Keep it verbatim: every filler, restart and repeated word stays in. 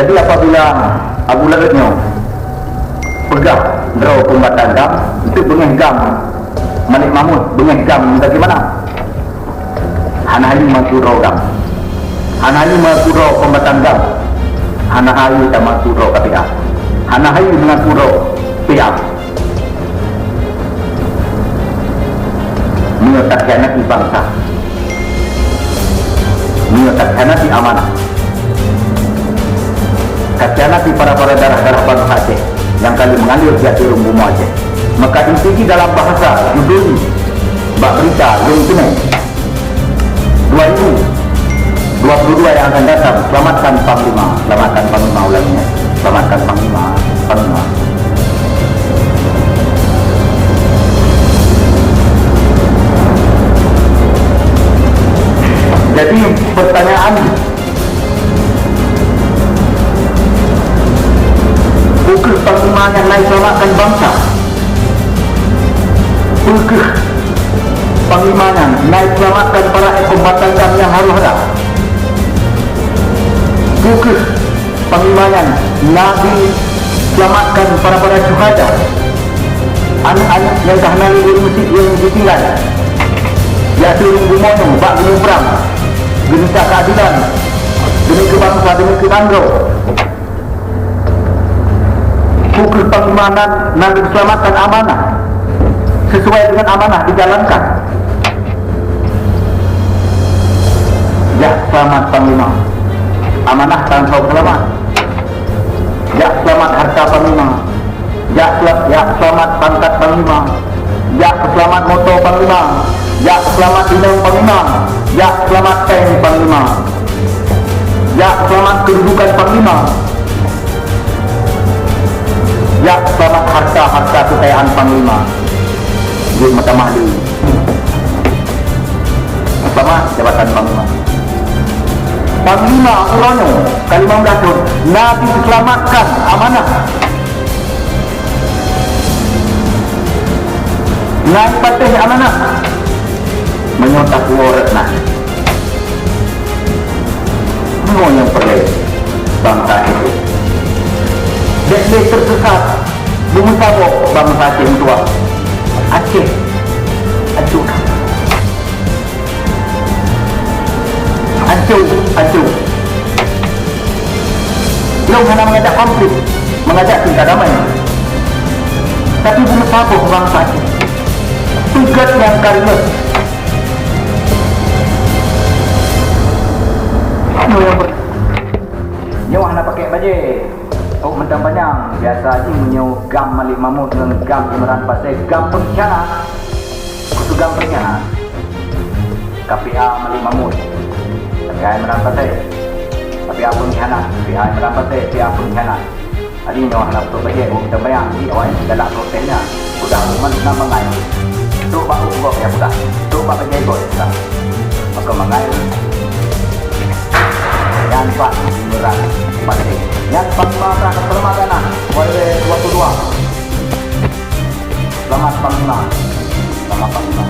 Jadi, apabila Abu Laôt nyoe peugah droe keumbatan GAM, eunteuk beungéh GAM, Malik Mahmud beungéh GAM bagaimana? Hana hayeu meuaku droe GAM. Hana hayeu meuaku droe keumbatan GAM. Hana hayeu tameuaku droe K P A. Hana hayeu meuaku droe P A. Meunyoe takhianati bansa, meunyoe takhianati amanah, takhianati para-para darah-darah bansa Aceh nyang ka lheueh meungalir di ateueh rhueng bumoe Aceh, maka inti jih dalam bahasa judul bak beurita lôn keunoe, dua ribu dua puluh dua yang akan datang, selamatkan Panglima, selamatkan Panglima, ulangi, selamatkan Panglima, Panglima. Jadi, pertanyaan, peu kheueh Panglima nyan na selamatkan bansa? Peu kheueh Panglima nyan na selamatkan para kombatan GAM nyang harôh rhah? Peu kheueh Panglima nyan na selamatkan para-para syuhada? Aneuk-aneuk nyang ka hana lé ureueng syiek nyang jitinggai di ateueh rhueng bumoe nyoe bak geumuprang, geumita keuadelan, demi keu bansa, demi keu nanggroe. Peu kheueh Panglima nyan na geuseulamatkan amanah, sesuai dengan amanah dijalankan? Jak seulamat Panglima, amanah tan soe seulamat. Jak seulamat hareuta Panglima, jak seula-, jak seulamat pangkat Panglima, jak seulamat moto Panglima, jak seulamat inong Panglima, jak seulamat péng Panglima, jak seulamat keududukan Panglima. Jak seulamat hareuta-hareuta keukayaan Panglima. Jeuet meutamah lé. Seulamat jabatan Panglima. Panglima uroe nyoe ka limong blaih thon na jiseulamatkan amanah. Na jipatéh amanah. Meunyoe tapuwoe rot na. Nyoe nyang peureulée bansa Aceh. Bék lé teusesat, beumeusaboh bansa Aceh meutuwah. Aceh, ancô that. Ancô, ancô. Lôn hana meungajak konflik, meungajak cinta damai. Tapi beumeusaboh bansa Aceh. Peugét nyang ka riyeuk. Nyoe nyang ber-, nyoe hana pakék bajée. Oh, mantong panyang. Biasa jih meunyoe GAM Malik Mahmud ngon GAM Imran Pasé, GAM peungkhianat. Keu GAM peungkhianat. K P A Malik Mahmud. K P A Imran Pasé. K P A peungkhianat. K P A Imran Pasé. K P A peungkhianat. Jadi nyoe hana beutôi bajée, oh, mantong panyang. Jadi awaknyan galak protes nyan. Peugah, "Umat na bangai." Trok bak gob ya peugah. Trok bak bajée gob ya peugah. Maka mangai. Nyan pat Imran Pasé. Nyan Panglima Perang Permagana, Y W dua puluh dua. Seulamat Panglima. Seulamat Panglima.